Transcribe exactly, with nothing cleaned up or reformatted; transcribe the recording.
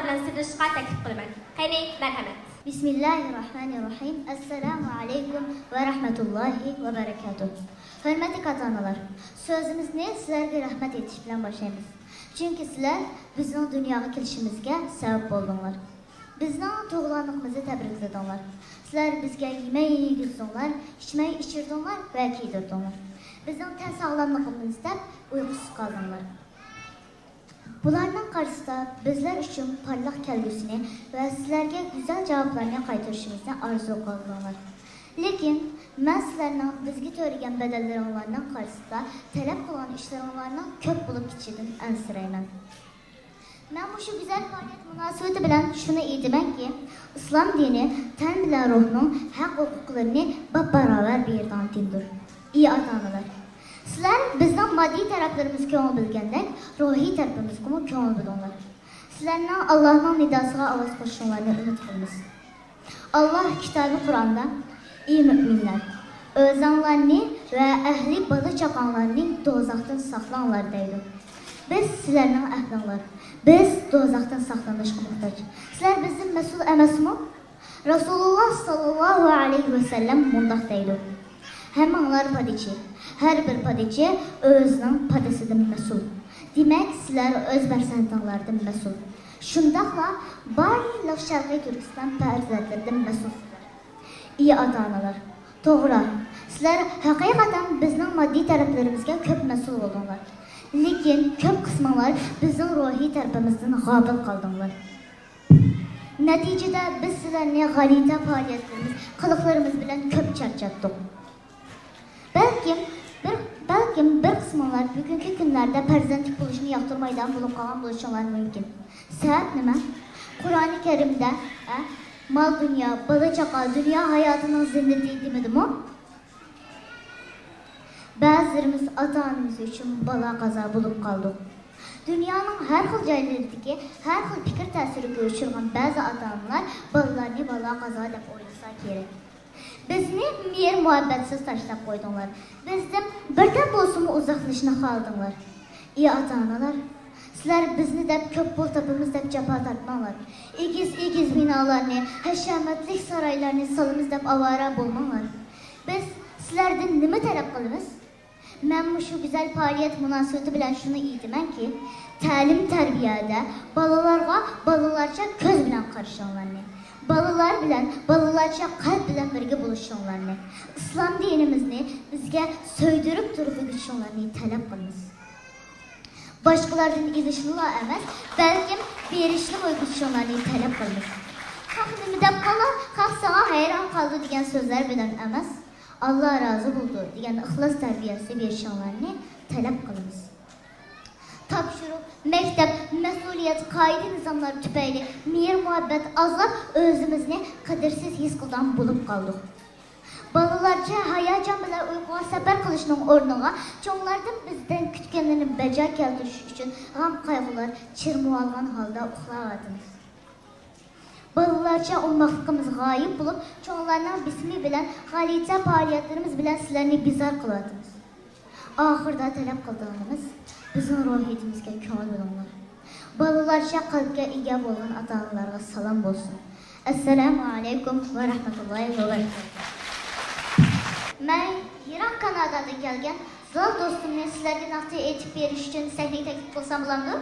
بىلەن سىردىشىشقا تەكلىپ قىلىمەن. قېنى، مەرھەمەت. بىسمىللاھىررەھمانىررەھىم. ئەسسالامۇ ئەلەيكۇم ۋە رەھمەتۇللاھى ۋە بەرەكاتۇھ. ھۆرمەتلىك ئاتا-ئانىلار، سۆزىمىزنى سىلەرگە رەھمەت ئېيتىش بىلەن باشلايمىز. چۈنكى سىلەر بىزنىڭ دۇنياغا كېلىشىمىزگە سەۋەب بولدۇڭلار. بىزنىڭ تۇغۇلغانلىقىمىزنى تەبرىكلىدىڭلار. سىلەر بىزگە يېمەي يېگۈزدۈڭلار، ئىچمەي ئىچۈردۈڭلار ۋە كىيدۈردۈڭلار. بىزنىڭ تەن ساغلاملىقىمىزنى ئىستەپ ئۇيقۇسىز قالدىڭلار. بۇلارنىڭ قارىسىدا بىزلەر ئۈچۈن پارلاق كەلگۈسىنى ۋە سىلەرگە گۈزەل جاۋابلارنى قايتۇرۇشىمىزنى ئارزۇ قىلدىڭلار. لېكىن مەن سىلەرنىڭ بىزگە تۆلىگەن بەدەللىرىڭلارنىڭ قارىسىدا تەلەپ قىلغان ئىشلىرىڭلارنىڭ كۆپ بولۇپ كېتىشىدىن ئەنسىرەيمەن. مەن مۇشۇ گۈزەل پائالىيەت مۇناسىۋىتى بىلەن شۇنى ئېيتىمەنكى، ئىسلام دىنى تەن بىلەن روھنىڭ ھەق ھوقۇقلىرىنى باپباراۋەر بېرىدىغان دىندۇر. ئى ئاتا-ئانىلار، سىلەر بىزنىڭ ماددىي تەرەپلىرىمىزگە كۆڭۈل بۆلگەندەك، روھىي تەرىپىمىزگىمۇ كۆڭۈل بۆلۈڭلار. سىلەرنىڭ ئاللاھنىڭ نىداسىغا ئاۋاز قوشۇشۇڭلارنى ئۈمىد قىلىمىز. ئاللاھ كىتابى قۇرئاندا، ئى مۆمىنلەر، ئۆزۈڭلارنى ۋە ئەھلى بالا-چاقاڭلارنى دوزاختىن ساقلاڭلار دەيدۇ. بىز سىلەرنىڭ ئەھلىڭلار. بىز دوزاختىن ساقلىنىشقا موھتاج. سىلەر بىزدىن مەسئۇل ئەمەسمۇ؟ رەسۇلۇللاھ ساللاللاھۇ ئەلەيھى ۋەسەللەم مۇنداق دەيدۇ: ھەممىڭلار پادىچى، ھەر بىر پادىچى ئۆزىنىڭ پادىسىدىن مەسئۇل. دېمەك، سىلەر ئۆز پەرزەنتىڭلاردىن مەسئۇل. شۇنداقلا بارلىق شەرقىي تۈركىستان پەرزەنتلىرىدىن مەسئۇلسىلەر. ئى ئاتا-ئانىلار، توغرا، سىلەر ھەقىقەتەن بىزنىڭ ماددىي تەرەپلىرىمىزگە كۆپ مەسئۇل بولدۇڭلار. لېكىن كۆپ قىسمىڭلار بىزنىڭ روھىي تەرىپىمىزدىن غاپىل قالدىڭلار. نەتىجىدە بىز سىلەرنى غەلىتە پائالىيەتلىرىمىز، قىلىقلىرىمىز بىلەن كۆپ چارچاتتۇق. بەلكىم بىر، بەلكىم بىر قىسمىڭلار بۈگۈنكى كۈنلەردە پەرزەنتلىك بولۇشنى ياقتۇرمايدىغان بولۇپ قالغان بولۇشۇڭلار مۇمكىن. سەۋەب نېمە؟ قۇرئانى كەرىمدە، ئە، مال-دۇنيا، بالا-چاقا دۇنيا ھاياتىنىڭ زىننىتى دېمىدىمۇ؟ بەزىلىرىمىز ئاتا-ئانىمىز ئۈچۈن بالا-قازا بولۇپ قالدۇق. دۇنيانىڭ ھەر خىل جايلىرىدىكى ھەر خىل پىكىر تەسىرىگە ئۇچرىغان بەزى ئاتا-ئانىلار بالىلارنى بالا-قازا دەپ ئويلىسا كېرەك. بىزنى مېھىر-مۇھەببەتسىز تاشلاپ قويدۇڭلار. بىزدىن بىردەم بولسىمۇ ئۇزاقلىشىشنى خالىدىڭلار. ئى ئاتا-ئانىلار، سىلەر بىزنى دەپ كۆپ پۇل تاپىمىز دەپ جاپا تارتماڭلار. ئېگىز-ئېگىز بىنالارنى، ھەشەمەتلىك سارايلارنى سالىمىز دەپ ئاۋارە بولماڭلار. بىز سىلەردىن نېمە تەلەپ قىلىمىز؟ مەن مۇشۇ گۈزەل پائالىيەت مۇناسىۋىتى بىلەن شۇنى ئېيتىمەنكى، تەلىم-تەربىيەدە بالىلارغا بالىلارچە كۆز بىلەن قارىشىڭلارنى، بالىلار بىلەن بالىلارچە قەلب بىلەن بىرگە بولۇشۇڭلارنى، ئىسلام دىنىمىزنى بىزگە سۆيدۈرۈپ تۇرۇپ ئۆگىتىشىڭلارنى تەلەپ قىلىمىز. باشقىلاردىن ئېلىشنىلا ئەمەس، بەلكىم بېرىشنىمۇ ئۆگىتىشىڭلارنى تەلەپ قىلىمىز. خەق نېمە دەپ قالار، خەق ساڭا ھەيران قالىدۇ دېگەن سۆزلەر بىلەن ئەمەس، ئاللا رازى بولىدۇ دېگەن ئىخلاس تەربىيەسى بېرىشىڭلارنى تەلەپ قىلىمىز. تاپشۇرۇق، مەكتەپ، مەسئۇلىيەت، قائىدە-نىزاملار تۈپەيلى مېھىر-مۇھەببەت ئازلاپ، ئۆزىمىزنى قەدىرسىز ھېس قىلىدىغان بولۇپ قالدۇق. بالىلارچە ھاياجان بىلەن ئۇيقۇغا سەپەر قىلىشنىڭ ئورنىغا، چوڭلاردىن بىزدىن كۈتكەنلىرىنى بەجا كەلتۈرۈش ئۈچۈن غەم-قايغۇلار چىرمىۋالغان ھالدا ئۇخلاۋاتىمىز. بالىلارچە ئوماقلىقىمىز غايىب بولۇپ، چوڭلارنىڭ بېسىمى بىلەن، غەلىتە پائالىيەتلىرىمىز بىلەن سىلەرنى بىزار قىلىۋاتىمىز. ئاخىرىدا تەلەپ قىلىدىغىنىمىز، بىزنىڭ روھىيىتىمىزگە كۆڭۈل بۆلۈڭلار. بالىلارچە قەلبكە ئىگە بولغان ئاتا-ئانىلارغا سالام بولسۇن. ئەسسالامۇ ئەلەيكۇم ۋە رەھمەتۇللاھى ۋە بەرىكاتۇھ. مەن يىراق كانادادىن كەلگەن زىلال دوستۇمنى سىلەرگە ناخشا ئېيتىپ بېرىش ئۈچۈن سەھنىگە تەكلىپ قىلسام بولامدۇ؟